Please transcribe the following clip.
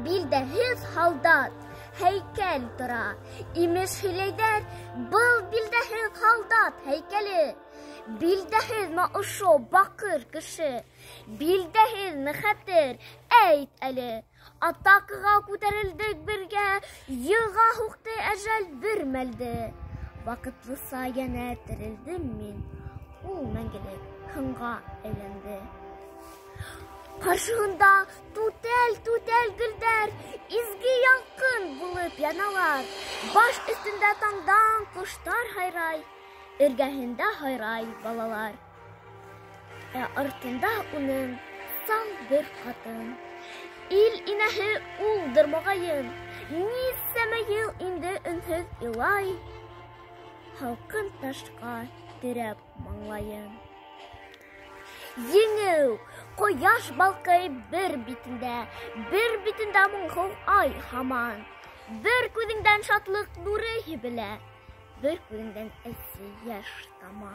Билдәһеҙ һалдат һәйкәл тора. Имеш һөйләйҙәр, был билдәһеҙ һалдат һәйкәле. Билдәһеҙме ошо баҡыр кеше? Билдәһеҙме хәтер? Әйт әле. Атакаға күтәрелдек бергә, йыға һуҡты әжәл бер мәлде. Ваҡытлыса йәнә терелдем мин, ул мәңгелек һынға әйләнде. Ҡаршыһында түтәл-түтәл гөлдәр изге ялҡын булып яналар. Баш өҫтөндә таңдан ҡоштар һайрай, эргәһендә һайрай балалар. Ә артында уның сал бер ҡатын. Ил инәһе улдыр, моғайын, нисәмә йыл инде өнһөҙ илай, һалҡын ташҡа терәп маңлайын. Еңеү! Ҡояш балҡый бер битендә, бер битендә моңһоу ай һаман. Бер күҙеңдән шатлыҡ нуры һибелә, бер күҙеңдән әсе йәш тама.